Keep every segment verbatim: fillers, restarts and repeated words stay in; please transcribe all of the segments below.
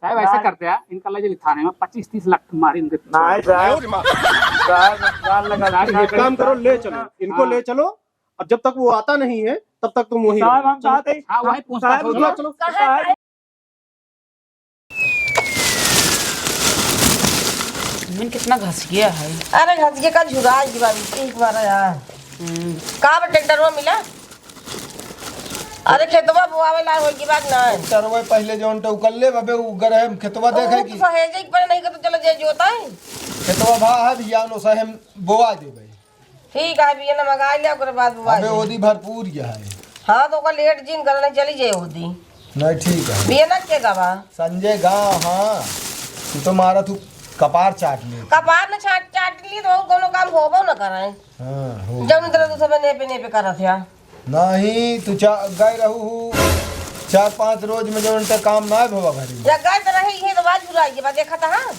साहब, ऐसा करते हैं, इनका ले चलिए थाने में, पच्चीस तीस लाख मारी इनके। नहीं साहब, साहब, जान लगा साहब, एक काम करो, ले चलो, इनको हाँ। ले चलो। अब जब तक वो आता नहीं है, तब तक तुम वहीं साहब, रहो। हम चलो। चाहते हैं, हाँ, वहीं हम पूछताछ साहब, होगी। चलो, चलो। कहाँ है? मन कितना घस गया है। अरे घस गया का झुरा की बात, एक बार यार। हम्म। का बा, ट्रैक्टरवा मिला? अरे खेतवा बोआवे ला होई की बात ना है। ट्रैक्टरवा पहले जौन टौकल ले बबे, उ गरह खेतवा देखे की। सहेजे के पड़े नहीं कर तो चलो जे जोता है। खेतवा भा है भैया, नो सहे हम बोआ देबे। ठीक है, बियना मंगा लिया, ओकरे बाद बुआ अबे जाई। ओदी भरपूर है। हाँ, तो ओकर लेट जिन करने चली जाए ओदी। नहीं, ठीक है। बियना के गवा? संजय गाँव, हाँ। तू तो मारा, तू कपार चाट ले। कपार न चाट, चाट ली तो कोनो काम होबो न करे। हाँ, हो। जब इधर दूसरे नेपे नेपे करत है। नहीं, तू चा-, गए रहू हूँ, चार पाँच रोज में जब उनका काम ना भवा घरी। या गए तो रही, ये तो बात भुला गई, बात देखा था, हाँ?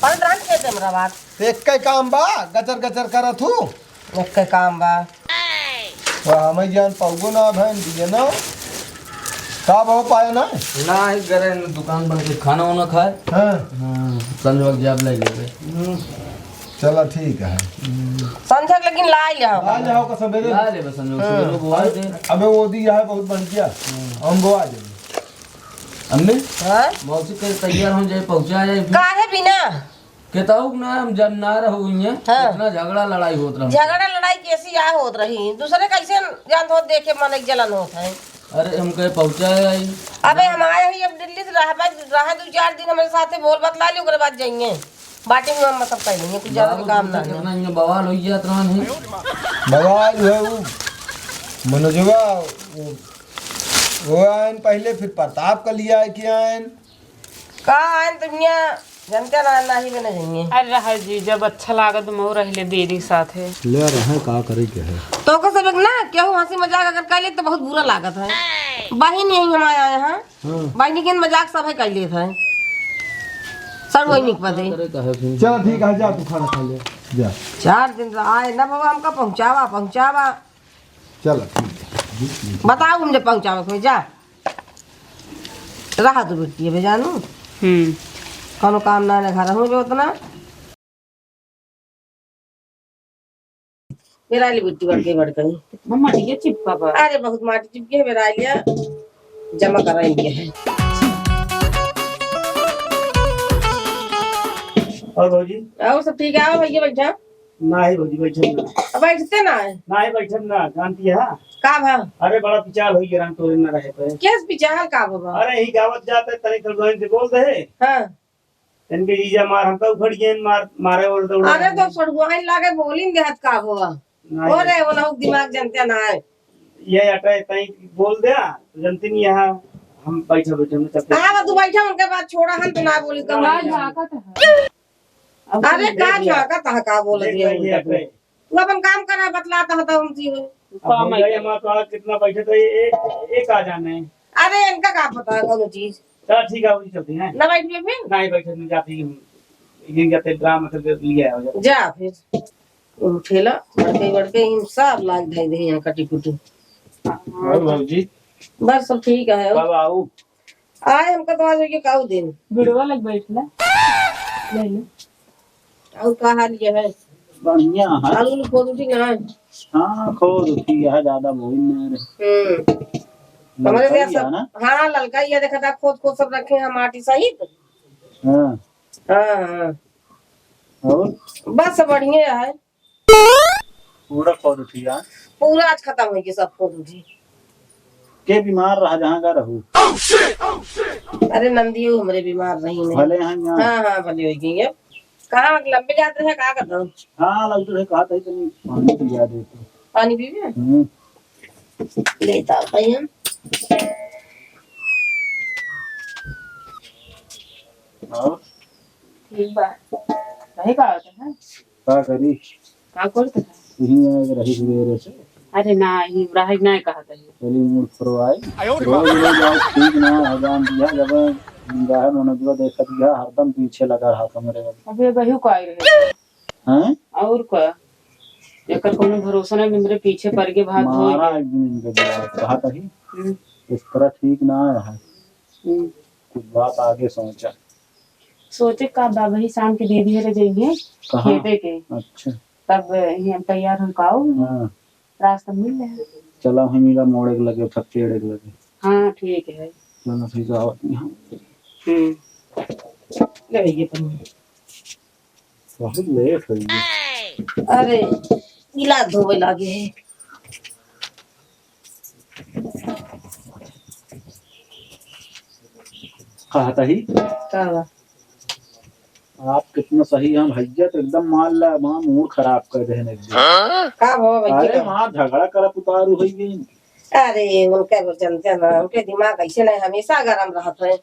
पर रहन खेते में रवात। तो एक के काम बा, गचर गचर करत हूँ। एक के काम बा। वाह, हमें जान पाऊगो ना भैन दिए ना। का भाव पाए ना? ना, ही घरे न दुकान बन के खाना वाना खाए। हाँ। हाँ, संजय जॉब ले लेबे। हम्म। चला ठीक है। संझक लेकिन ला ले आओ। ला ले आओ का सबेरे। ला लेबे संजय, हाँ। सबेरे बोआ दे। अबे वो दी है बहुत बढ़िया। हम्म। हम बोआ देबे। अम्मी? हाँ? मौसी के तैयार हो जाए, पहुँचा जाए फिर। काहे बिना? केताऊ के ना हम जब ना रहू इहाँ, हाँ। इतना झगड़ा लड़ाई होत रहा। झगड़ा लड़ाई कैसी आ होत रही? दूसरे कैसे जानत होत देखे मन एक जलन होत है। अरे हम कहे पहुँचाए आई। अबे हम आए ही अब दिल्ली से रहबा, रहा दो चार दिन हमरे साथे बोल बतला ली, ओकरे बाद जाइए। बाटी में हम सब कह लेंगे, कुछ ज्यादा बाबू काम ना तुमसे है। कितना इहाँ बवाल हो जात रहन है। बवाल है वो मनोजवा, वो, वो आयन पहले, फिर प्रताप का लिया है कि आयन। का आयन दुनिया जनते ना, ना ही बने जाइए। अरे रहा जी, जब अच्छा लागत तो मऊ रह ले दीदी के साथ है। ले रहे का करे के है। तो को सब एक ना, केहू हँसी मजाक अगर कर ले तो बहुत बुरा लागत है। बहिन यही हमारे आए हैं। हाँ। बहिनी के मजाक सब है कर लेत है। सर वही निक पते। करे का है फिर? चल ठीक है, जा तू खाना खा ले, जा। चार दिन से आए ना बाबा, हमका पहुँचावा, पहुँचावा। चल ठीक है। बताओ हम जब पहुँचावा कोई जा। रहा तो बेटी है जानू। हम्म। कोनो काम ना है घर हूँ जो उतना। मेरा ली बिट्टी बढ़ गई, बढ़ गई। मम्मा, ये चिपका बा। अरे, बहुत माटी चिपकी है, मेरा लिया जमा करा इनके है। और भौजी? और सब ठीक है, आओ भैया, बैठा। नाही भौजी, बैठे ना। अब बैठते ना है। नाही बैठे ना, जानती है? का भा? अरे, बड़ा पिचाल होई गेलन तोरे ना रहे पे। केस पिचाल का बाबा? अरे, ही गावत जाते, तनी खलगोइन से बोल दे। हाँ। इनके जीजा मार, हमका उखड़ गए, मार, मारे और दौड़े। अरे तो सड़ुआइन लागे बोलिन देहत का हुआ? नहीं। ओ रे, वो लोग दिमाग जनते ना है। ये अटे तई बोल दे, तो जनते नहीं यहाँ हम बैठे बैठे में चलते। हाँ, तू बैठा, उनके बाद छोड़ा, हम तो ना बोली, कम ना नहीं। झाँकत है। अब अरे तुम का देख लिया। झाँकत है, का बोल देख दिया लिया, ये उनका अटे। तू? तू अपन काम करा, बतलाता है तो हम जी। अब काम हम है जाइए, क्या? हमारे तो आज कितना बैठे तो ये एक, एक आ जाने। अरे इनका का पता है कोनो चीज? चल ठीक है, वही चलते हैं। ना बैठ में फिर? नहीं बैठे, नहीं जाते हम। ये जाते ड्राम मतलब लिया है। जा फिर। उठेला, बड़के, बड़के, इन सब लाग धई दे यहाँ कटी कुटी। और भौजी? बस सब ठीक है। कब आऊ? आए हमका तो आज के काऊ दिन। बिड़वा लग बैठला। ले ले। और का हाल ये है? बढ़िया है। आलू उलू खोद उठी ना? हाँ, खोद उठी है, ज्यादा बोई ना रे। हम्म। ललका हमारे यहाँ ही है सब, ना? हाँ, ललका ही है, देखा था, खोद खोद सब रखे हैं माटी सहित। हाँ। हाँ, हाँ। और? बस बढ़िया है। पूरा खोद उठी है? पूरा आज खत्म हो गया, सब खोद उठी। के बीमार रहा जहाँ का रहू? अरे नंदियो हमरे बीमार रही नहीं। भले हैं यहाँ? हाँ, हाँ, भले हो गई है। कहाँ लंबे जाते हैं, का करता हूँ? हाँ, लग तो है, कहा था, तनी पानी पिया दे तो। पानी पीबे? हम्म। लेता भाई हम। और? ठीक बा। नहीं का होता है? का करी? का करत है? यही आए के रही सवेरे से। अरे ना, ही रही ना कहत है। चली मूड फुरवाई। रोज रोज आज ठीक ना है, जान दिया, जब निगाह मनोजवा देखत गया, हरदम पीछे लगा रहा था मेरे। अबे बहू का आई रहे। हैं? और का? एकर कोनो भरोसा नहीं, मेरे पीछे पड़ के भाग मारा धोई। एक दिन इनके जवाब, कहा था ही, हम्म। इस तरह ठीक ना है। हम्म। बात आगे सोचा। सोचे का बा, वही शाम के दीदी हरे जइहे कहाँ? खेते के। अच्छा। तब ये हम तैयार हम काऊ। हाँ। रास्ता मिल जाए। चला, हम मिला मोड़ के लगे, उठा पेड़ के लगे। हाँ, ठीक है। चलो, ठीक है, आवत नहीं हम। हम्म। ले भैया, तुम। बहुत लेट हो गया। अरे, गिलास धोवे लागे है। कहता ही? का बा? आप कितना सही, हम भैया तो एकदम मान ला, वहाँ मूड खराब कर देहे एकदम। का भवा भैया? अरे, वहाँ झगड़ा करत उतारू होइ गई। अरे, उनके वो जनते ना, उनके दिमाग ऐसे नहीं, हमेशा गरम रहत है।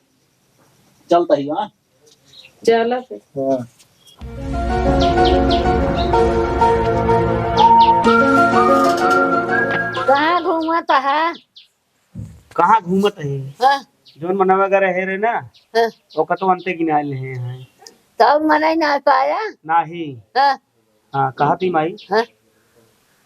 चलता ही, हाँ? चलत है। हाँ। कहाँ घूमत है? कहाँ घूमत है? हाँ। जौन मनवा गए रहे ना, हाँ। ओकर तो अंते गिनाए ले हैं। तब मनई ना पाया? नाही। हाँ। हाँ, कहा थी माई? हाँ।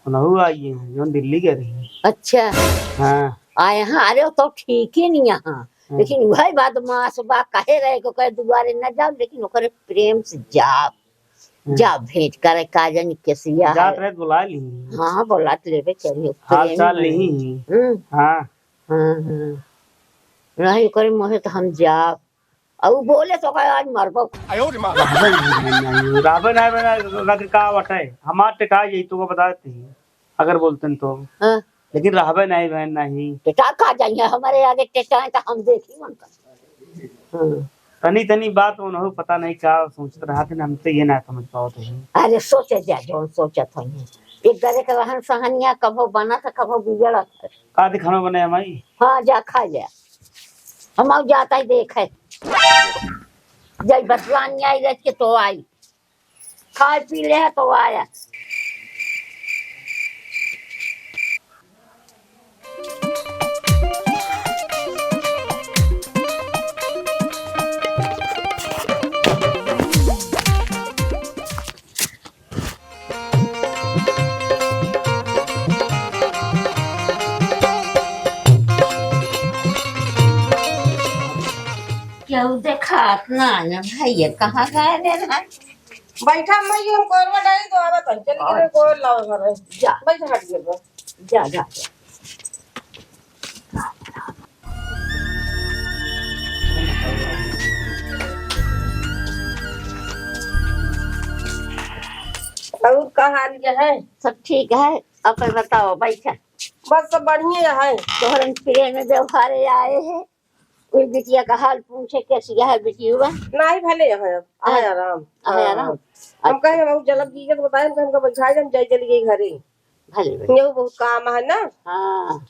उनहु आई है, जौन दिल्ली गए रही। अच्छा। हाँ। आए हैं, अरे, वो तो ठीक ही नहीं यहाँ। हाँ। लेकिन वही बदमाश बा, कहे रहे कि ओकरे दुआरे न जाओ, लेकिन ओकरे प्रेम से जाओ। हाँ। जा भेंट करे, का जानी कैसिया जात है। रहे तो बुला ली। हाँ, बुला तो लेबे चाहिए, हाल प्रेम चाल है। नहीं। हम्म। हाँ। हाँ, हाँ। नहीं, ओकरे मुँहे तो हम जाब। अउ बोले तो ओकरे आज मरबो। रहबे नहीं, रहबे नहीं, रहबे नहीं, रहबे नहीं, का वटे? हमार टेटा यही तो बता देती, अगर बोलते हैं तो। हाँ। लेकिन रहबे नहीं, बहन, नहीं। टेटा का जाइए, हमारे आगे टेटा है तो हम देखी मन का। हाँ। तनी तनी बात उन्हों पता नहीं का सोचत रहत हैं, हम तो ये ना समझ पावत हैं। अरे सोचे जा, जौन सोचत होइहैं। एक घरे के रहन सहनिया कभो बनत है, कभो बिगड़त है। का दिखाना बने हमारी? हाँ, जा खा जा। हम अब जाता ही देखे। जब बतलानी आई रह के तो आई। खाए पी ले है तो आया। केहू देखात ना है भैया, कहाँ गए रे भाई? बैठा मैं, हम कोरवा डाली तो आवत है, चल के हाँ। कोर लाओ घर। जा। बैठ हट गए बस। जा, जा, जा। और का हाल ये है? सब ठीक है, अपन बताओ, बैठा। बस सब बढ़िया है। तोहरन प्रेम व्यवहार आए हैं, कोई बिटिया का हाल पूछे, कैसी है बिटिया? नहीं, भले है, है हाँ। आराम। है आराम। हाँ। हम अच्छा। कहे, हम जलब जी के बताए, हम कहे, हमका बैठाए, हम जाए चली गई घरे। भले, भले। यहू बहुत काम है ना। हाँ,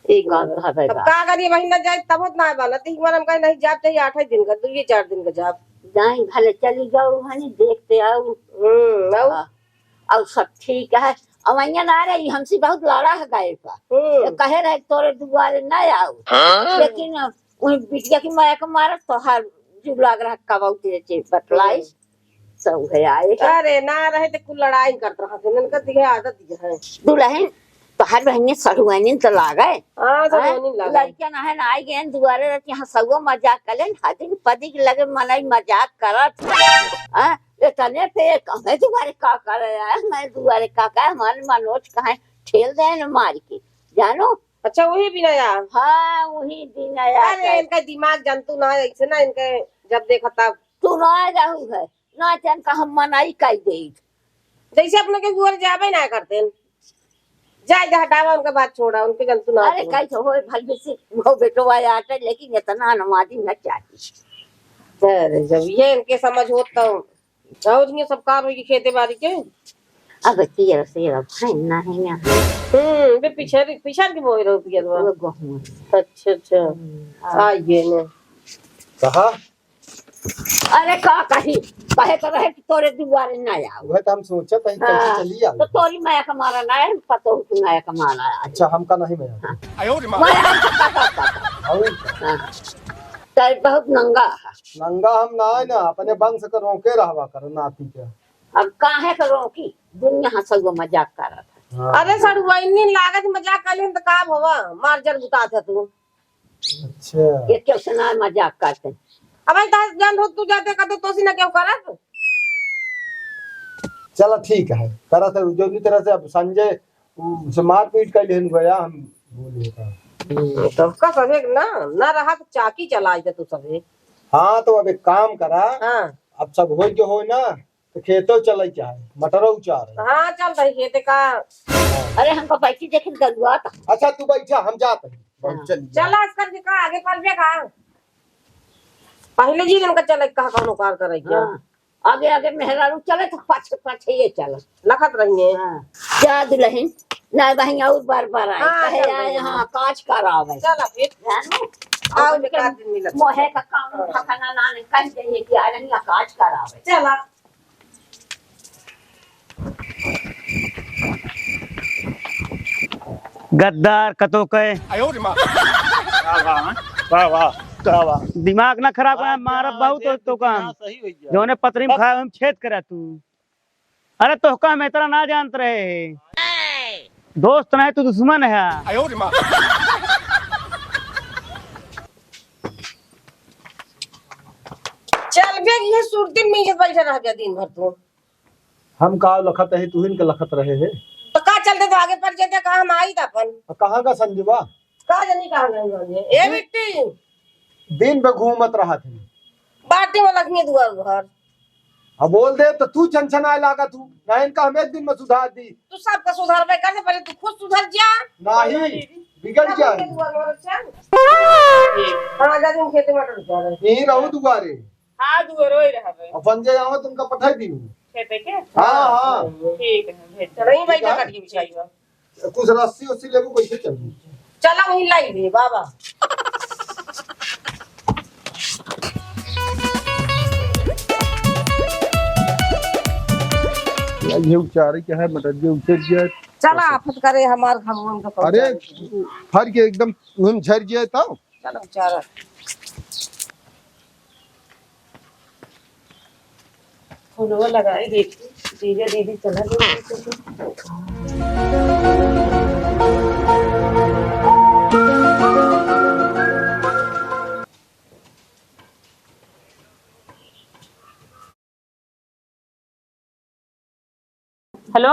एक बात तो है अब भाई। का करिए, वही ना जाए, तब होत ना है बाला। तो एक बार हम कहे, नहीं, जाब चाहिए आठ ही दिन का, दो ये चार दिन का जाब। जाए, भले चली जाओ, हनी देखते आओ। हम्म, आओ। हाँ, और सब ठीक है। अवैया ना रही, हमसे बहुत लड़ा है गाय का। हम्म। तो कहे रहे, "तोरे दुआरे ना आओ।" हाँ। लेकिन वही बिटिया की माया के मारा, तोहार जीव लाग रहा, कबऊ तेरे बतलाई। हम्म। सब है आए हैं। अरे, ना रहे तो कुल लड़ाई करत रहा थे, इनका दिखे आदत ये है। दुल्हन, तोहार बहनिया सड़ुआनी तो लागे। हाँ, तो हैं? सड़ुआनी लागे। लड़कियां ना है ना, आई गए दुआरे रहती, हाँ, सगो मजाक कर लेन, हदिन पदिक लगे मनई मजाक करत। हाँ, इतने पे एक हमें दुआरे का करे आया, मैं दुआरे का करे, हमारे मनोज कहाँ ठेल दे न मार के, जानो? अच्छा, वही बिना आया? हाँ, वही दिन आया अरे, था। इनका दिमाग जंतु ना है, ऐसे ना इनके जब देखा तब। तू ना रहू है, ना तन का हम मनाई कई देई। जैसे अपने के गोर जाबे ना करते हैं। जाए जा हटावा, उनका बात छोड़ा, उनके जंतु ना अरे, हो। कैसे होए भल से वो बेटो आया आटे, लेकिन इतना अनुवादी न चाहिए। अरे, जब ये इनके समझ होत तो, और ये सब काम होगी खेती बाड़ी के। अब तेरह से अब है ना है यहाँ। हम्म, बे पिछड़, पिछड़ के बोए रहो पियलवा। वो गहूँ। अच्छा, अच्छा। हम्म, आ। आइए ने। कहा? अरे का कही, कहे तो रहे कि तोरे दुआरे ना आओ। वह तो हम सोचत हई, कैसे हाँ, चली आओ? तो तोरी माया का मारा ना है, पतोह की माया का मारा है। अच्छा, हमका नहीं माया। हाँ। आयो रे माँ। माया हमका पता, पता। और? हाँ। तो बहुत नंगा है। नंगा हम ना है ना, अपने वंश के रोके रहवा करो नाती के। अब काहे के रोकी? दुनिया हंसुआ मजाक करत है। हाँ। अरे सड़ुआइनी लागत मजाक कर लेन तो का भवा? मार जर बुता था तू। अच्छा। ये क्यों से ना मजाक करते? अबे तहस जान हो, तू जाते का तो तोसी ना क्यों करत? चला ठीक है, करत है, जौनी तरह से अब संजय, उ, से मारपीट कर लेन गया, हम बोले का। हम्म, तो का सभे ना, ना रहा तो चाकी चला जाए तू सभे। हाँ, तो अब एक काम करा। हाँ। अब सब होई के होई ना, तो खेतो चले चाहे, मटरो उचार है। हाँ, चल भाई, खेते का। अरे, हमका बैठी देखे गरुआ था। अच्छा, तू बैठा, हम जात हैं। हाँ। चल जा। चल, आज करके का, आगे पलबे का। पहले जी इनका चले कहा कौनो कार करे क्या? हाँ। आगे आगे मेहरारू चले तो पाछे पाछे ये चले। लखत रहिए। हाँ। जा दुल्हन, ना बहिन और बार बार आए। हाँ, कहे चल आए रही हैं। हाँ, काज करावे। चल अब फिर। जानू? आओ, और उनके एक आध दिन मिलत। मोहे का काम ठिकाना ना नहीं, कह जाइए कि आ रही हैं, काज करावे। चला। गद्दार कतो के। आयो रे माँ। वाह, वाह, वाह, वाह, वाह, वाह। दिमाग ना खराब कर, आज मारब आज बहुत एक तो दिन काम। सही हो गया। जौने पतरी में बस। खाए, हम छेद करा तू। अरे तोहका हम इतना ना जानत रहे। दोस्त नहीं तू दुश्मन है। आयो रे माँ। चल बे, ये सुरतिन में ये बैठा रह गया दिन भर तू। हम का लखत है, तू इनके लखत रहे है। तो का चलते तो आगे पड़ जाते, का हम आई था अपन। आ, कहाँ का संजवा? का जानी कहाँ गए होंगे। ए बिट्टी। दिन पे घूमत रहा थे। बाटी में लक्ष्मी दुआर घर। अब बोल दे तो तू छन छन आए लागा तू। ना इनका हम एक दिन में सुधार दी। तू सबका सुधार पे कर दे, पहले तू खुद सुधर जा। नहीं, बिगड़ क्या जाए। लक्ष्मी दुआर घर चल। हाँ, जा तुम खेते में टूट जा रहे। यहीं रहू दुआरे। हाँ, दुआरो ही रहबे। अपन जे आवत उनका पठाई दी। खेते के? हाँ, हाँ। ठीक है, भेज। चलो, यहीं बैठा काट के बिछाई बा। कुछ रस्सी उस्सी लेबू, कैसे चलबू? चला वहीं लाई भी, बाबा। ये उचारे क्या है, मटर ये उचर गया। चला, आफत करे हमार घर में तो अरे, पहुंचा दे। फर के एकदम उहम झर गया था। चलो, उचारा। फोनवा लगाई देखी, जीजा दीदी चला गई। हेलो,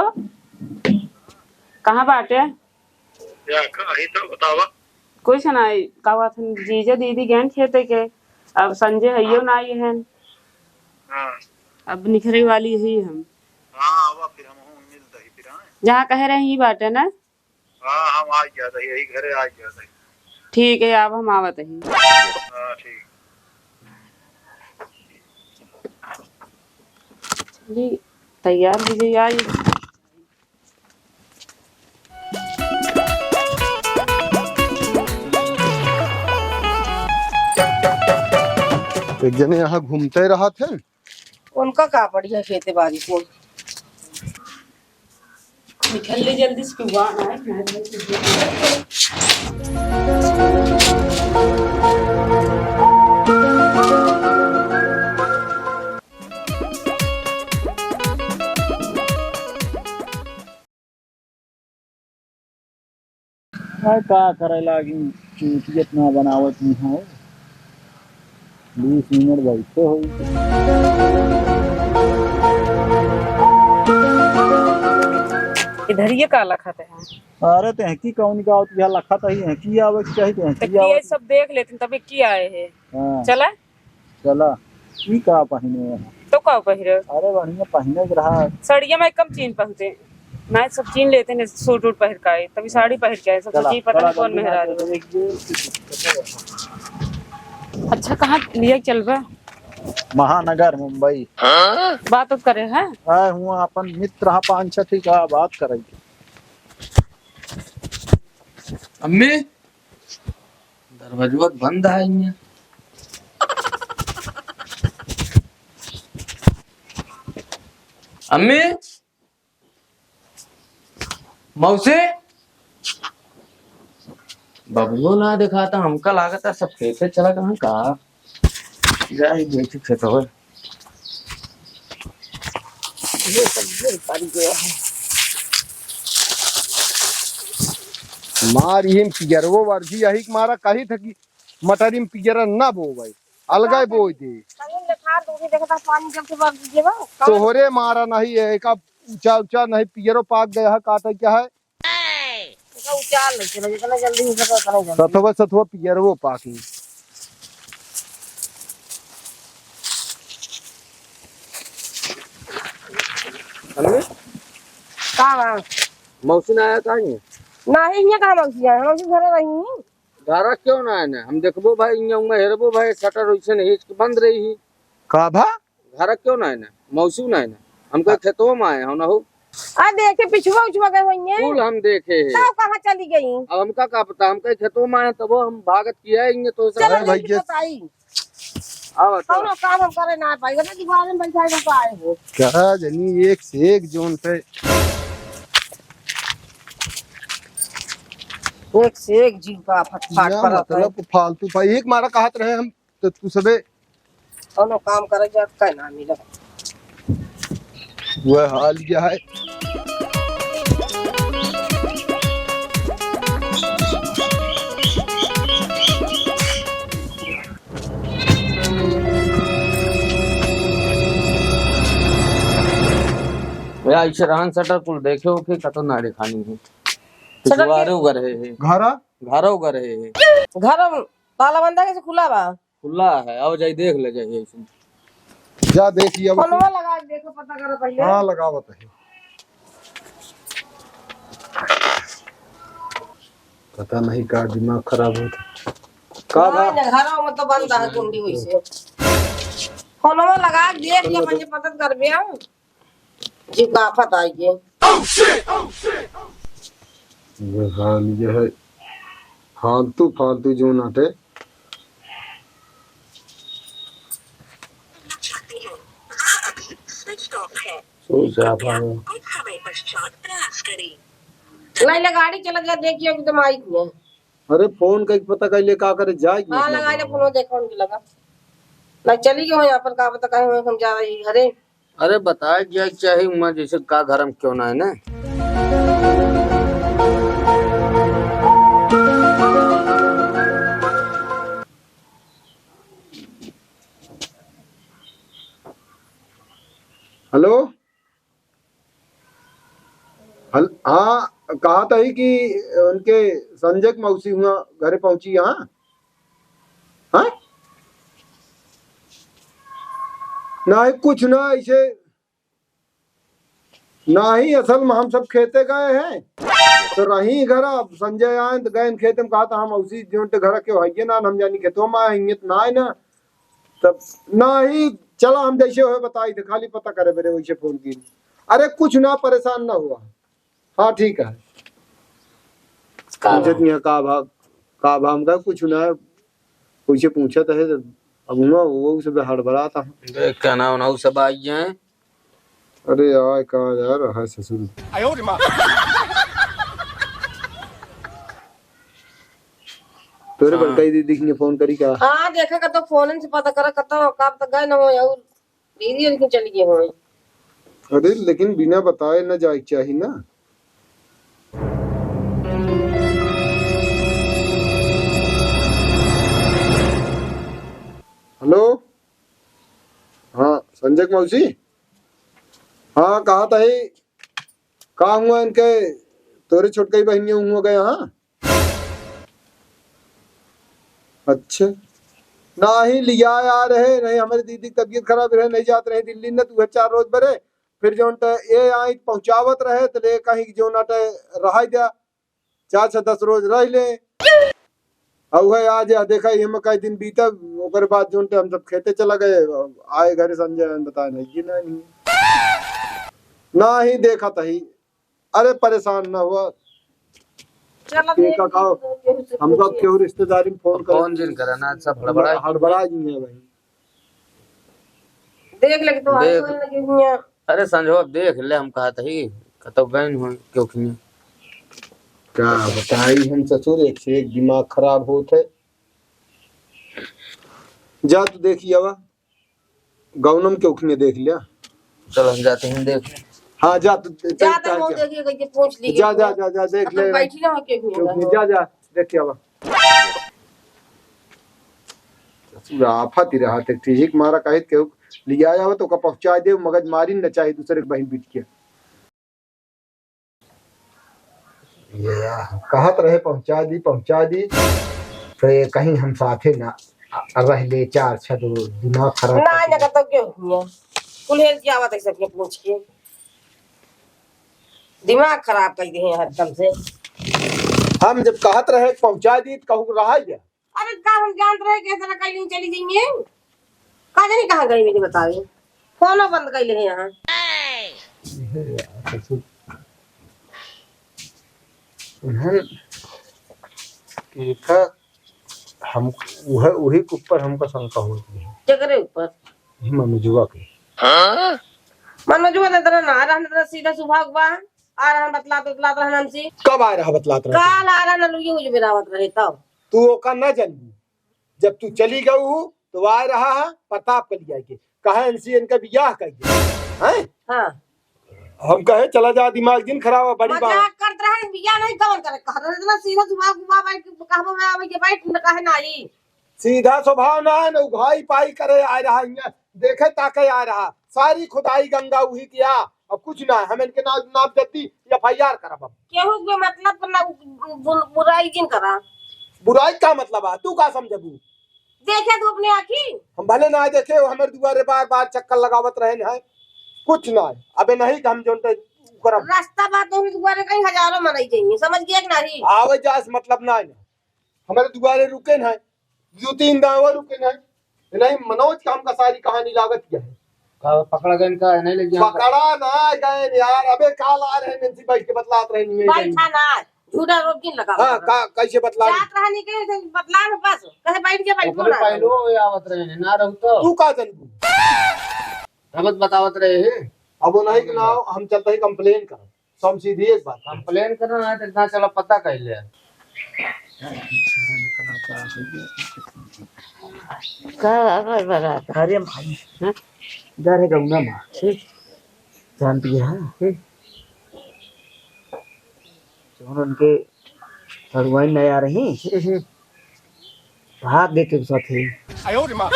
कहाँ बाटे? या, का ही तो बतावा। कुछ नाई, का बात है, जीजा दीदी गैन खेते के, अब संजय हइयो हाँ। नाई है। हाँ। अब निकरे वाली ही हम। हाँ, आवा फिर हम हूँ मिल दही फिर, हाँ। जहाँ कहे रहे ही बाटे ना? हाँ, हम आ गया था, यही घरे आ गया था। ठीक है, अब हम आवत ही। हाँ, ठीक। चली, तैयार हो जाइए, आई। एक जने यहाँ घूमते रहत है। उनका का बढ़िया खेते बारी को। निकल ले जल्दी से, तू आ ना, ना, ना, अरे का करे लागी, चूतियत ना बनावत नहीं हो। बीस मिनट बैठे हो। इधर ये का लखत है? अरे तेहकी कौन का होती है, लखत है, यहकी आवे के चाही, तेहकी तो ये आवे। सब देख लेते हैं, तब ये की आए हैं। हाँ। चला? चला, ई का पहिने है? तो का पहिरे? अरे बढ़िया पहिने के रहा। साड़िया में कम चीन पहनते। ना सब चीन लेते हैं, सूट वूट पहिर के आए, तभी साड़ी पहिर के आए, सब चला, सोची पता चला नहीं कौन जल्दी मेहरारू ना है। चले, एक दो। अच्छा, कहाँ लिया चलबा? महानगर, मुंबई। बात उत करे हैं? आए हुआ अपन मित्र, हाँ, पाँच छः ठीक है, बात करेंगे। अम्मी, दरवाजवा बंद है इहाँ। अम्मी, मौसी, बबलू ना दिखाता, हमका लागता सब खेते चला गए का। जाई देखी खेतवा। ये सब गिर पड़ गया है। मार इहिन पियरवो वर्दी यही के मारा कही था कि मटरी में पियरा ना बोवे। अलगे बोई दे। कहीं लेखार तो भी देखता पानी जब से बग दीजिए ना। तोहरे मारा नहीं है, एका ऊंचा ऊंचा नहीं, पियरो पाक गया है, काटे क्या है? एका उचाल नहीं चला, जितना जल्दी हो सके उतना जल्दी। सतवा, सतवा पियरवो पाकी। अरे? का बा? मौसी ना आया था ये? नहीं, ये कहाँ मौसी आया? मौसी घरे रही। घरा क्यों ना आए ना? हम देखबो भाई, इहाँ उहाँ हेरबो भाई, शटर वैसे नहीं, इसके बंद रही है। का भा? घरा क्यों ना आए ना? मौसी ना आए ना? हमका आ- खेतों में आए हो ना हो? आ देखे, पिछुआ उछुआ गए होइए। कुल हम देखे हैं। तब कहाँ चली गई? अब हमका का पता, हमका खेतों में आए, तब हम भागत किया है, इहाँ तो सब चलो, अरे भाई, लेकिन ये बताई। आवा, चला। कौनो काम हम करे ना पाई, ओने दीवार में बैठा के पाए हो। का जनी एक से एक जोन पे। एक से एक जीव का फटफाट ना, करत है। मतलब फालतू पा-, एक मारा कहत रहे हम, तो तू सबे कौनो काम करे जात का ना मिलत। वह हाल क्या है? या इसे रहन शटर कुल देखे हो कि कतो ना दिखानी है। शटर के पिछवारे उगर है, है। घरा? घरा उगर है, है। घर ताला बंदा कैसे खुला बा? खुला है, आओ जाई देख ले जाई ऐसे। जा देखी अब। फोनवा लगा के देखो, पता करो पहले। हाँ, लगावत है। पता नहीं का दिमाग खराब होत। का बा? नहीं, घरों में तो बंद है कुंडी वैसे। फोनवा लगा के देख ले, पहले पता करबे हम। जीव का आफत आई गे। ये हाल ये है, फालतू, फालतू जो नाटे। सोच रहा था मैं। नहीं, ले गाड़ी चला गया, देखिए एकदम आई गया। अरे फोन कइके पता कइले का करे जाए कि हाँ, मतलब लगा ले फोन, देखो उनके लगा। नहीं चली गई हो यहाँ पर, का पता कहीं हो, हम जा रही घरे। अरे बताए जाए के चाही, उमा जैसे का घर में क्यों ना है ना। हेलो, हल-, हाँ, कहा था ही कि उनके संजय के मौसी हुआ घरे पहुंची, हाँ? हाँ? नाही, कुछ ना, ऐसे नाही, असल में हम सब खेते गए हैं, तो रही घर। अब संजय आए तो गए खेते में, कहा था हम उसी जोन ते घर के हइये ना, हम जानी खेतों में आए, हियत ना आए ना। तब नाही, चला हम जैसे होए बताई थे, खाली पता करे बेरे वैसे फोन की। अरे कुछ ना, परेशान ना हुआ। हाँ, ठीक है। का पूछत भा? नहीं है, का भा, का भा, हम कहा, "कुछ ना है।" वैसे पूछत है, तो अब हुआ, वो सब हड़बड़ात है। देख, का नाम, नाम सब आई हैं। अरे यार, का यार, है ससुर। आयो रे माँ। तोरे हाँ। बड़काई दीदी के फोन करी का? हाँ, देखा का तो फोन से पता करा, कतो, कब तक गए ना हो, और दीदी उनकी चली गई होई। अरे, लेकिन बिना बताए न जाए के चाही ना। हेलो, हाँ, संजय के मौसी, हाँ, कहा था ही, का हुआ इनके, तोरे छोटकई बहिनिया हुआ गया, हाँ? अच्छा, नाही लिया आ रहे, नहीं हमारे दीदी की तबीयत खराब रहे, नहीं जात रहे दिल्ली न, तू चार रोज बरे, फिर जौन ट ये आई पहुँचावत रहे, तो ले कहीं कि जौन अटे रहा जा, चार से दस रोज रह ले। अब वह आज यह देखा, ये में कई दिन बीता, ओकर बाद जौन ट हम सब खेते चला गए, आए घरे संजय बताए नहीं कि नहीं, नहीं। नाही देखा तही, अरे परेशान ना हुआ। चलो ये देख का ली, खाओ? तो केहू से हमका पूछिए। केहू रिश्तेदारी में फोन करे। फोन जिन करे ना, सब हड़बड़ा हड़बड़ा जी है भाई। देख ले कि तुम्हारे देख। फोन लगे हुए हैं। अरे संजो, अब देख ले, हम कहत ही, कतौ गए न हो, क्यों खिए? का बताई हम ससुर, एक से एक दिमाग खराब होत है। जा तू देखी आवा। गौनम के उखिए देख लिया। चल, हम जाते हैं, देख। हाँ, जा, तू, जा, जा, तो जा, वो जा। देखिए, करके पूछ लीजिए। जा, जा, जा, जा, देख अपन ले। बैठी रहो, के भी क्यों होगा। नहीं? जा, जा, देख के आवा। पूरा आफत ही रहा थे, ठीक मारा कहे केहू लिया जाओ तो ओका पहुँचा दे, मगज मारी न चाहे दूसरे के बहिन बिटिया। ये कहत रहे पहुँचा दी, पहुँचा दी, तो ये कहीं हम साथे ना रह ले, चार छह दो दिमाग खराब ना, कर ना दिया। कतौ के हुआ। कुल हेल के आवत है सबके पूछ के। दिमाग खराब कर दिए हैं हरदम से। हम जब कहत रहे पहुँचा दी तो कहू रहा गया। अरे का हम जानत रहे कि इतना कहीं चली जाएंगे? का जानी कहाँ गई मेरी बतावे। फोनो बंद कर ले यहाँ। इहे यार, ससुर। उन्हन के का हम, उहे, उही के ऊपर हमका शंका होत रही। केकरे ऊपर? मनोजवा के। मनोजवा तो इतना ना रहन, इतना सीधा स्वभाव बा। आ रहन बतलात, बतलात रहन हमसे। कब आ रहा बतलात रहा? काल आ रहन, लुइये उज बेरावत रहे तब। तू ओका ना जानबू। जब तू चली गऊ हू, तो आए रहा है प्रताप के लिया के। कहा इनसे इनका बियाह कर दे। हैं? हाँ। हम कहे चला जा, दिमाग जिन खराब है, बड़ी बात। मजाक करत रहन, बियाह नहीं कवन करे, कह रहे इतना सीधा दिमाग घुमा बैठ के कहबो में आवे के बैठ न कहे नाही। सीधा स्वभाव ना है, न उघाई पाई करे आए रहा, हियां देखे ताके आए रहा। सारी खुदाई गंगा उही किया, अब कुछ ना है। हम इनके नाम, नाम जल्दी F I R करब अब। केहू के मतलब ना बु-, बुराई जिन करा। बुराई का मतलब है? तू का समझबू? देखे तू अपने आँखी? हम भले ना देखे, वो हमारे दुआरे बार बार चक्कर लगावत रहे हैं, कुछ ना है। अबे नहीं कि हम जोन ते करब। रास्ता बात तो दुआरे कहीं हजारों मनई जाइए, समझ गया कि नहीं? आवे जाए से मतलब ना है ना। हमारे दुआरे रुके ना, दो तीन दावा रुके ना। नहीं, मनोज का हमका सारी कहानी लागत क्या है? का पकड़ा गए इनका, नहीं ले गया? पकड़ा ना गए यार, अबे काल आ रहे हैं, नंसी बैठ के बतलात रहे नहीं है। बैठा ना, झूठा रोप जिन लगा हाँ, बता। का, कैसे बतला? जात रहनी के से बतला न बस, कहे बैठ के बैठो ओकरे ना। पहलो ये आवत रहे हैं, ना रहू तो। तू का जनबू? हम तो बतावत रहे हैं। अब वो नहीं कि ना, हम चलते ही complain कर। सो हम सीधी एक बात। Complain करना है तो इतना चला पता कर ले। का अगर बरात? अरे भाई, हाँ? जा रहे गौना माँ। ठीक। जानती है, हाँ? हम्म। जौन उनके हलवाई नहीं आ रही, हम्म, हम्म। भाग गए के साथ ही। आयो रे माँ।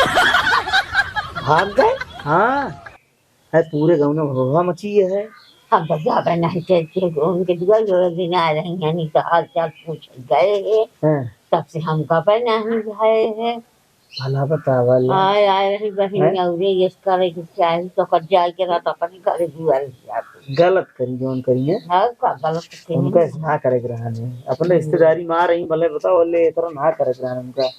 भाग गए? हाँ। है पूरे गाँव में हवा मची है। हम तो जाबे नहीं करते, उनके दुआर जोड़े दिन आ रही हैं, नहीं तो हाल चाल पूछ गए हैं। हाँ। तब से हम कबे नहीं गए हैं। भला बतावा ले। आए, आए रही बहिन हैं? अउरे ये करे के चाही, तो कर जाए के रहत अपनी घरे दुआरे जाके। गलत करी, जौन करी है। हाँ, का गलत करी? उनका ऐसे ना करे के रहने। अपने हम्म। रिश्तेदारी में आ रही, भले बताओ, ले, इतना ना करे के रहने उनका।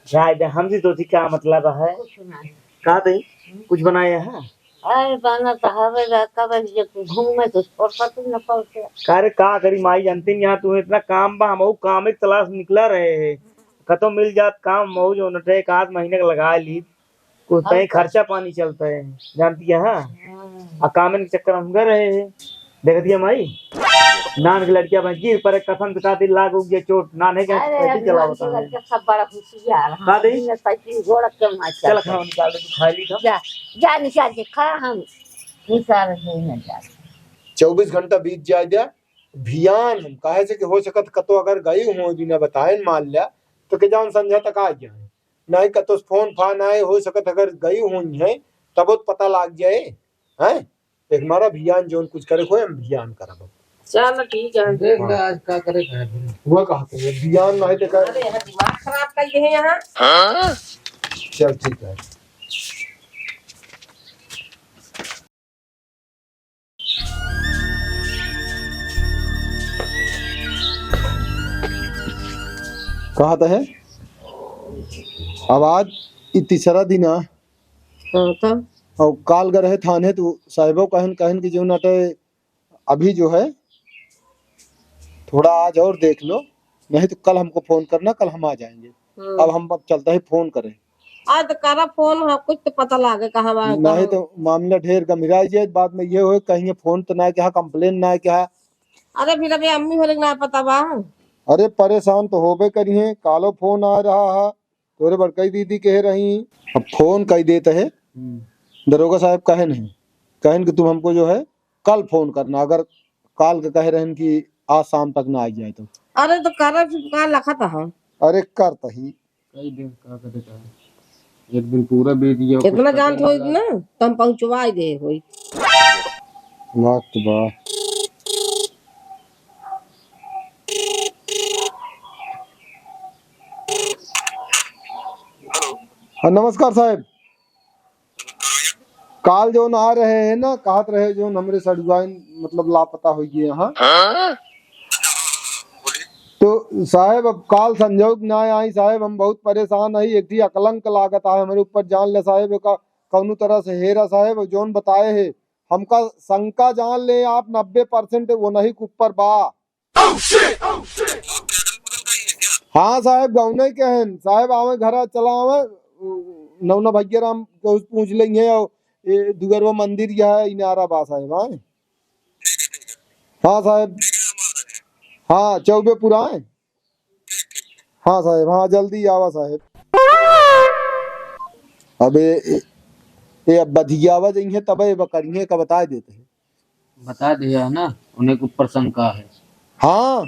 जाए दे, हमसे तो जी क्या मतलब है? कुछ नहीं। का दे? हम्म। कुछ बनाया है? अरे, बना तो हवे गा, कब जे घूमे तो फुर्सत न पड़ते। का रे, का करी माई, जानती नहीं, यहाँ तुम्हें इतना काम बा, हम वो काम एक तलाश निकला रहे हैं। कतो मिल जात काम मऊ जो नटे एक आध महीने का लगा ली, कुछ और तय का? खर्चा पानी चलता है, जानती है, हाँ? हाँ। आ काम के चक्कर में हम गए रहे हैं, देख दिया माई, नान के लड़किया बन गिर पड़े, कसम से का दिल लाग उग गया चोट, नान है क्या अरे, साइकिल अभी चलावता नान के है। लड़का सब बड़ा होशियार, का हाँ, दे? इन्हें साइकिल घोड़ा के मार चल चलता। खाओ निकाल दे, तू खा ली था। जा, जा निकाल दे, खा हम निकाल दे, न जा। चउबीस घंटा बीत जाए दिया, भियान हम, काहे से कि हो सकत कतो अगर गई हो बिना बताए मान लिया, तो के जान संझा तक आ गया है। नहीं कतो फोन फान आए, हो सकत अगर गई हुई है, तब तो पता लाग जाए, हैं? एक मारा भियान जोन कुछ करे होए, हम भियान करब। चल ठीक है। देख ले आज का करे का है। हुआ कहा तो ये भियान नहीं देखा। अरे यहाँ दिमाग खराब कर दिए यहाँ। हाँ? चल ठीक है। कहा तो है? अब आज ई तीसरा दिन आ। हाँ, तब? और काल गए रहे थाने तो साहिबो कहन, कहन कि जो नटे अभी जो है थोड़ा आज और देख लो, नहीं तो कल हमको फोन करना, कल हम आ जाएंगे। हम्म। अब हम अब चलता है फोन करें। आज तो करा फोन, हाँ, कुछ तो पता लागे कहाँ बा, नहीं कहाँ। तो मामला ढेर गंभीरा जाए, बाद में ये होए कहीं फोन तो ना किहा, complain ना किहा। अरे फिर अबे अम्मी होले ना पता बा। अरे परेशान तो होबे करिहे, कालो फोन आ रहा है, तोरे बड़कई दीदी कहे रही, अब फोन कई देत है। हम्म। दरोगा साहब कहे नहीं, कहन कि तुम हमको जो है कल फोन करना, अगर काल के कहे रहन कि आज शाम तक ना आ जाए तो। अरे तो कर, का लखत है? अरे कर तही। कई दे, का करे का? एक दिन पूरा बीत गया, कुछ इतना पता जानत नहीं होई लगा। ना, तो हम पहुँचवाई दे होई। बात तो बा। हाँ, नमस्कार साहेब। काल जौन आ रहे हैं ना, कहत रहे जौन हमरे सड़ुआइन मतलब लापता होइ गए हैं। तो साहेब, अब काल संजोग ना आई साहेब, हम बहुत परेशान हई। एक ठी अकलंक लागत है हमरे ऊपर, जान ले साहेब, एका कौनो तरह से हेरा साहेब, जौन बताए है हमका शंका जान ले आप नब्बे परसेंट वो नहीं के ऊपर बा। हाँ साहेब, गौने के हैं साहेब, आवे घरा चला आवे, नौना भैया राम के उस पूछ लेंगे, और ये दुगरवा मंदिर यह है, इनारा बा साहेब, हाँ। हाँ साहेब, हाँ चौबे पुरा है। हाँ साहेब, हाँ जल्दी आवा साहेब। अबे ए, ए अब बधियावा जइहे तबे बकरिहे का बताए देते हैं। बता दिया है ना, उन्हें के ऊपर शंका है। हाँ।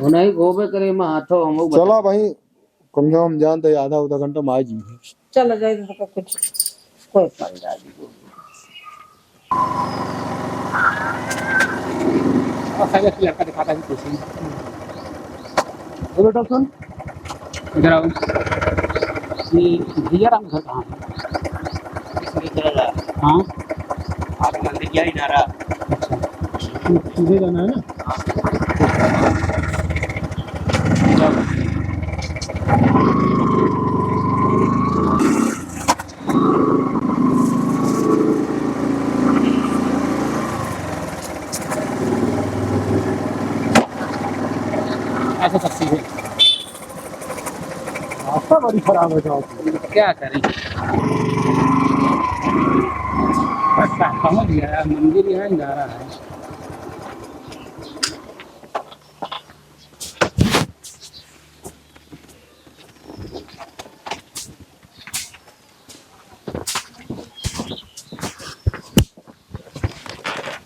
उन्हें होबे करे, मैं हाथों हम चला भाई, कम से कम हम जानते हैं, आधा आधा घंटा में आ जी। चला जाए तो कुछ कोई पल जाए। और साइड से लड़का दिखाता है, कुछ नहीं। ए बेटा सुन, इधर आओ। ये भैया राम घर कहाँ है? इसमें चला जा। हाँ। आप मंदिर क्या ही ना रहा। अच्छा। सीधे जाना है ना? ऐसा सब चीजें। रास्ता बड़ी खराब है गाँव की। क्या करें? बस समझ गया, मंदिर यहाँ ही जा रहा है।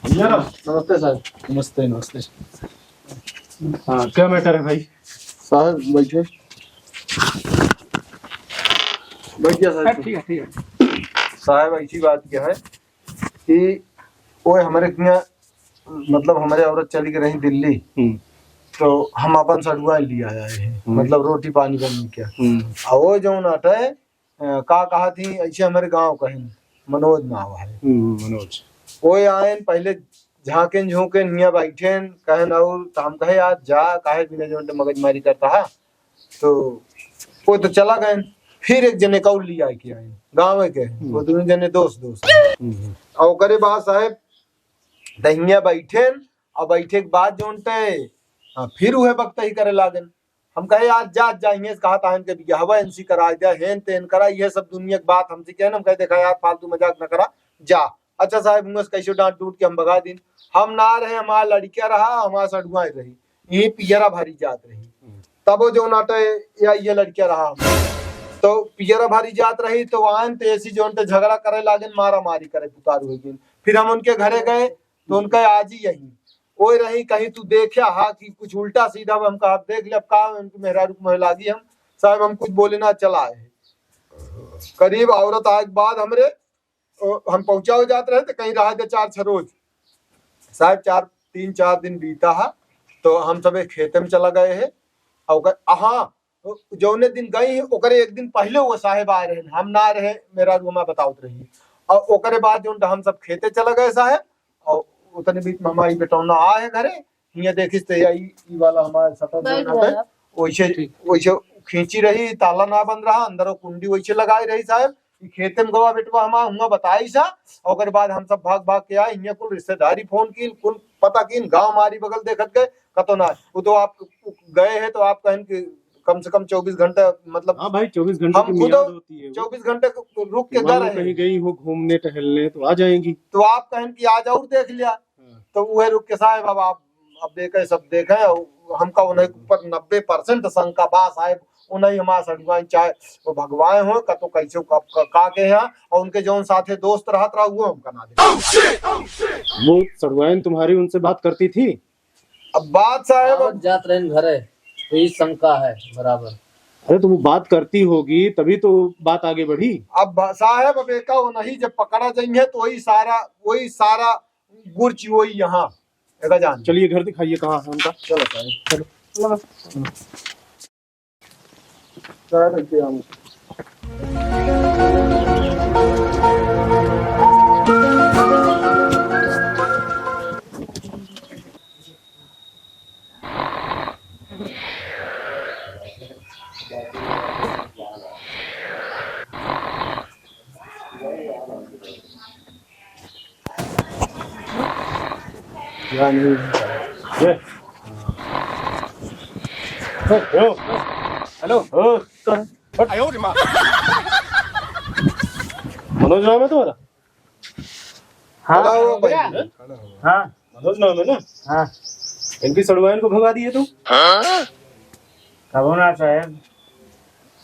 भैया राम, नमस्ते साहब। नमस्ते, नमस्ते। हाँ, क्या मैटर है भाई? साहब, बैठे। बैठ गया साहब। हाँ, ठीक है, ठीक है। साहब, ऐसी बात क्या है कि वो हमारे हियाँ, मतलब, हमारे औरत चली गई रही दिल्ली, हम्म। तो हम अपन सड़ुआ लिया आए हैं, हम्म। मतलब, रोटी पानी बन के। हम्म। और वो जो नाटे अ, का कहा थी, ऐसे हमारे गाँव कहिन, मनोज नाव है। हम्म, मनोज। वो आयन, पहले झाँकेन झोंकेन, हियाँ बैठेन, कहन, "और?" तो हम कहे, "यार, जा, काहे बिना जौन मगजमारी करता है?" तो वो तो चला गए। फिर एक जने का और लिया के आए, गाँव के, हम्म। वो दोनों जने दोस्त, दोस्त। हम्म। और ओकरे बाद साहेब, तो हियाँ बैठेन, और बैठे के बाद जौन ते, हाँ, फिर उहे बकतही करे लागेन। हम कहे, "यार, जा, जा, हियाँ से कहा था इनके बियाहवा इनसे करा दे, हेन तेन करा, ये सब दुनिया की बात हमसे कहे ना।" हम कहे, "देखा यार, फालतू मजाक न करा, जा।" अच्छा साहेब, हुआं से कैसे डांट डूट के हम भगा दीन। हम ना रहे, हमारा लड़किया रहा, हमारा सड़ुआई रही, ये पियरा भरी जात रही। हम्म। तब वो जो नाटे या ये लड़किया रहा हम, तो पियरा भरी जात रही, तो आन तो ऐसी जौन ते झगड़ा करे लागेन, मारा मारी करे पुकार हो गई। फिर हम उनके घरे गए, तो उनका आज ही यही ओए रही, कहीं तू देखा हा कि कुछ उल्टा सीधा। हम कहा, "आप देख ले, अब का उनकी मेहरारू के मोह लागी हम, साहब, हम कुछ बोले ना, चला है।" करीब औरत आए के बाद हमरे, ओ, हम पहुंचा हो जात रहे, तो कहीं रहा दे चार छह रोज। साहब, चार, तीन चार दिन बीता हा, तो हम सब एक खेते में चला गए हैं। और ओकर, हाँ, जौने दिन गई, ओकरे एक दिन पहले वो साहेब आए रहे, हम ना रहे, मेहरारू हमार बतावत रही। और ओकरे बाद जौन हम सब खेते चला गए साहेब, और उतने बीच में हमारी बेटौना आए घरे, हियाँ देखिस तो या ई, ई वाला हमारे शटर बैठ जौन है, गया। वैसे, ठीक। वैसे खींची रही, ताला ना बंद रहा, अंदर वो कुंडी वैसे लगाई रही साहेब। ई खेते में गवा बेटवा हमार हुआं बताई सा, ओकर बाद हम सब भाग भाग के आए, हियाँ कुल रिश्तेदारी फोन कीन, कुल पता कीन, गाँव मारी बगल देखत गए, कतो ना। वो तो आप गए हैं तो आप कहन कि कम से कम चौबीस घंटा, मतलब, हाँ भाई, चौबीस घंटे हम की खुद मियाद होती है वो। चौबीस घंटे रुक के मान लो गए कहीं हैं। गई हो घूमने टहलने तो आ जाएंगी। तो आप कहन कि आज और देख लिया, हाँ। तो वह रुक के साहब, अब आप, अब देखे, सब देखे, और हमका उन्हें ऊपर नब्बे परसेंट शंका बा साहब। उन्हें हमारे सड़ुआइन चाहे वो भगवाए हो, का तो कैसे का, का, का के यहाँ, और उनके जौन साथे दोस्त रहत रहा, वो हमका ना दे। वो सड़ुआइन तुम्हारी उनसे बात करती थी? अब बात साहब, आवत जात रहन घरे, तो ई शंका है बराबर। अरे, तुम बात करती होगी, तभी तो बात आगे बढ़ी। अब बा-, साहब, अब एका वो नहीं, जब पकड़ा जाइए, तो वही सारा, वही सारा गुर्च वही यहाँ। एका जान। चलिए, घर दिखाइए, कहाँ है उनका। चलो, साहब। चलो। चलो। हेलो। हेलो। हट। मनोज नाम है तुम्हारा? हाँ। खड़ा हो भाई। हैं? हाँ। मनोज नाम है ना? हाँ। इनकी सड़ुआइन को भगा दिए तुम? कबो ना साहब,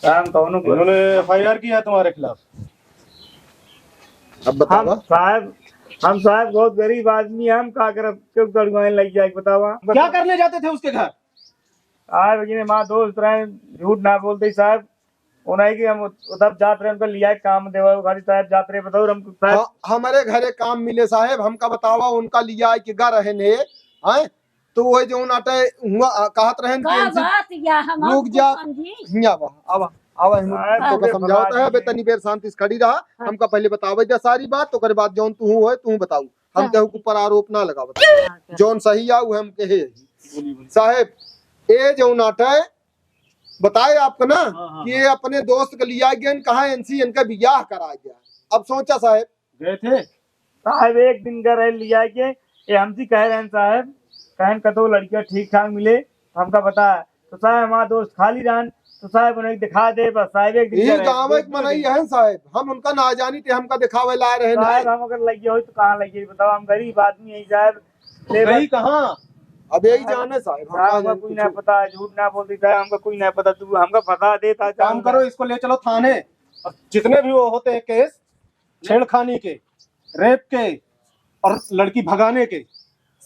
काम कौनो को इन्होंने F I R किया तुम्हारे खिलाफ? अब बतावा। हम साहब, हम साहब बहुत गरीब आदमी हैं, हम का करब, क्यों सड़ुआइन लग जाए, बतावा। क्या करने जाते थे उसके घर? साहब, लेकिन हमारा दोस्त रहे, झूठ ना बोलते साहब, वो नहीं कि हम उधर जात रहे, उनका लिया काम देवा, खाली साहब जात रहे, बताओ, हम साहब। हाँ, हमरे घरे काम मिले साहेब, हमका बतावा, उनका लिया के गा रहन है, हैं? तो वो जौन आटे हुआ, आ, कहत रहन कि का इनसे बात या हम रुक आपको जा, समझी? हियाँ आवा, आवा, आवा, हम साहब, तुमको समझावत है, अबे तनी बेर शांति से खड़ी रहा, हाँ। हमका पहले बतावे दे सारी बात, ओकरे बाद जौन तू होए, तू बताऊ, हम हाँ। केहू के ऊपर आरोप ना लगावत। हाँ, हाँ। जौन सही आ, वो हम कहे। बोलिए, बोलिए। साहेब, ए जौन आटे, बताए आपको ना हाँ, हाँ, कि ये हाँ। अपने दोस्त के लिया गया, कहा इनसे इनका बियाह करा गया। अब सोचा साहेब। गए थे? साहेब एक दिन का रह लिया के, ये हमसे कह रहे हैं साहेब, कहन कतो लड़कियां ठीक ठाक मिले, तो हमका बता। तो साहेब हमारा दोस्त खाली रहन, तो साहेब उन्हें दिखा दे, बस साहेब एक दिन यही का रहे, गाँव एक मनई है साहेब, हम उनका ना जानी थे, हमका दिखावे ला रहे हैं। साहेब हम अगर लगे हो तो कहाँ लगे, बताओ, हम गरीब आदमी हैं साहेब। ले गई बस। कहाँ? अब यही जाने साहेब, हम साहब, कहाँ हमका जाने कोई कुछ। ना पता, झूठ ना बोलती साहब, हमका कोई ना पता, तू हमका फंसा देता, काम करो, इसको ले चलो थाने, और जितने भी वो होते हैं केस छेड़खानी के, रेप के और लड़की भगाने के,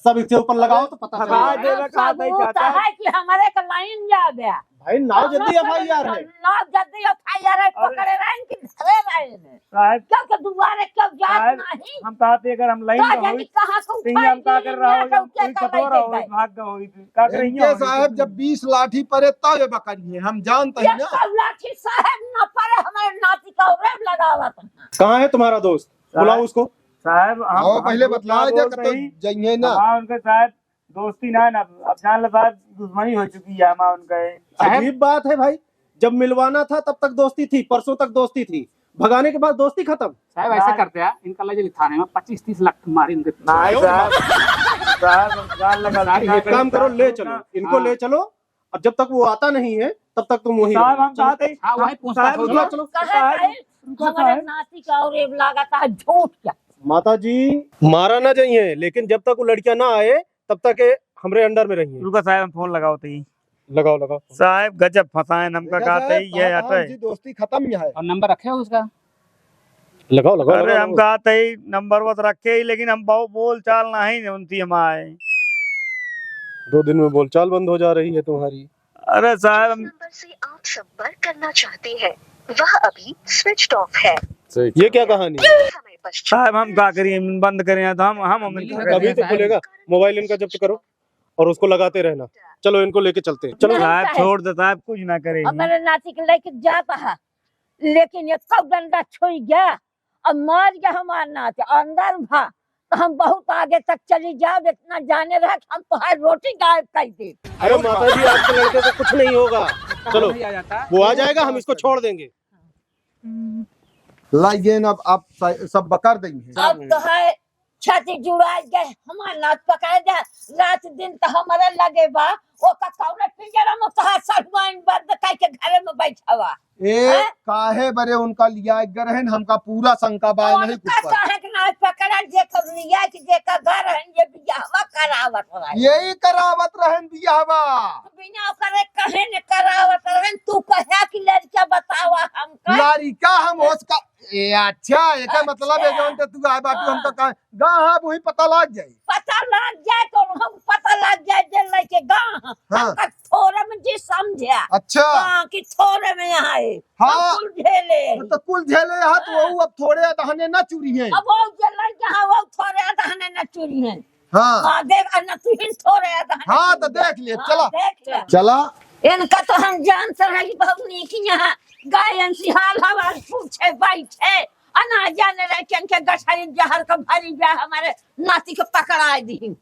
सब इसके ऊपर लगाओ तो पता चलेगा। भगा देवे का सबूत है कि हमारे का लाइन जा गया। भाई, नाव जल्दी F I R है। नाव जल्दी F I R है, अरे। पकड़े रहे कि धरे रहे ने। साहब, क्यों के दुआरे क्यों जात साहब, नहीं? हम कहते अगर हम लाइन तो में जानी होई, कहाँ से तो उठाई हम का कर रहा हो, कोई कठोर हो, भाग गए होई, का करेंगे इनके हम? साहब, जब बीस लाठी परे तब ये बकरिए, हम जानते हैं ना। सब लाठी साहब ना परे, हमारे नाती का उरे लगावत। कहाँ है तुम्हारा दोस्त? साहब, बुलाओ उसको। साहब, हम, आओ, हम पहले झूठ बतलाए ना दे, बोलते कब तो ही। जाइए ना। हमारा उनके साथ दोस्ती ना, ना, अब जान लो साहब, दुश्मनी हो चुकी है हमारा उनका। साहब। अजीब बात है भाई, जब मिलवाना था तब तक दोस्ती थी, परसों तक दोस्ती थी, भगाने के बाद दोस्ती खत्म। साहब, ऐसा ना। करते हैं, इनका ले चलिए थाने में, पच्चीस तीस लाख मारे इनके। ना, साहब, साहब, जान लगा साहब, एक काम करो, ले चलो, इनको हाँ। ले चलो, और जब तक वो आता नहीं है, तब तक तुम वहीं साहब, रहो। हम चलो। चाहते हैं, हाँ, वहीं पूछताछ साहब, होगी। रुको, चलो। कहे साहब, भाई, रुको, हमारे साहब। नाती का और ये लागत है झूठ क्या? माता जी, मारा ना जाइए, लेकिन जब तक वो लड़कियां ना आए, तब तक ये हमरे under में रहिए। रुको साहब, हम फोन लगाओ तो ही। लगाओ, लगाओ। साहब, गजब फंसाए हमका, देखा कहते साहब, ही ये हाँ, हटे। हाँ जी, दोस्ती खत्म ही है। और नंबर रखे हो उसका? लगाओ, लगाओ, अरे, लगाओ, हम लगाओ। कहते ही नंबर बस रखे ही, लेकिन हम बहु-, बोल चाल नहीं उनती हमारे। दो दिन में बोलचाल बंद हो जा रही है तुम्हारी। अरे साहब, हम जिस नंबर से आप संपर्क करना चाहते हैं, वह अभी switched off है। सही। ये क्या कहानी है? समय पश्चात साहब, हम का करिए, बंद करें तो हम, हम, हम अभी तो खुलेगा। मोबाइल इनका जब्त करो और उसको लगाते रहना। चलो, इनको लेके चलते हैं। चलो। साहब, छोड़ दे साहब, कुछ ना करे। हमारे नाती के लेके जाता है, लेकिन ये कब डंडा छुई गया, अब मार गया हमार नाती अंदर भा, तो हम बहुत आगे तक चली जाब, इतना जाने रहे कि हम तोहार रोटी गायब कर दे। अरे माता जी, आपके लड़के को कुछ नहीं होगा। चलो, वो आ जाएगा, हम इसको छोड़ देंगे। लाइए ना, अब आप स-, सब बकर देंगे। अब तो है, छाती जुड़ा गए, हमार नात पकाए दे, रात दिन तो हमारे लगे बा, ओका कौने पिंजरा में कहा सलमान बंद करके घरे में बैठावा। ए, हैं? काहे बरे उनका लिया एक रहन, हमका पूरा शंका बा, और नहीं कुछ का पर। काहे के नात पकड़न, जेकर लिया कि जेकर घर हन, ये बियाहवा करावत रहे। यही करावत रहन बियाहवा। बिना ओकरे कहे ने करावत रहन, तू कहे कि लड़का बतावा हमका। लड़का हम उसका, ए, अच्छा, एकर मतलब है अच्छा। जौन ते तू आए बाटू, हम तो हाँ। कहे, गाँव है, वही पता लग जाई। पता लग जाए, तो हम पता लग जाए, जे लइके गाँव हाँ। हमका थोरे में जी समझे। अच्छा। हाँ, कि थोरे में यहाँ है। हाँ। हम कुल झेले। तो कुल झेले यहाँ, तो हाँ। वो अब थोरे अदहने ना चुरी हैं। अब वो जे लड़के हैं, वो थोरे अदहने ना चुरी हैं। हाँ। हाँ, देख, आ, ना तू ही थोरे अदहने हाँ, चुरी तो हैं। देख ले, हाँ, चला। देख ले। चला। इनका तो हम जानत रही बहुत नीक यहाँ गायन सिहाल हवा पूछे बैठे, आ ना जाने रहे कि इनके गठरी जहर का भरी बा, हमारे नाती के पकड़ाए दी।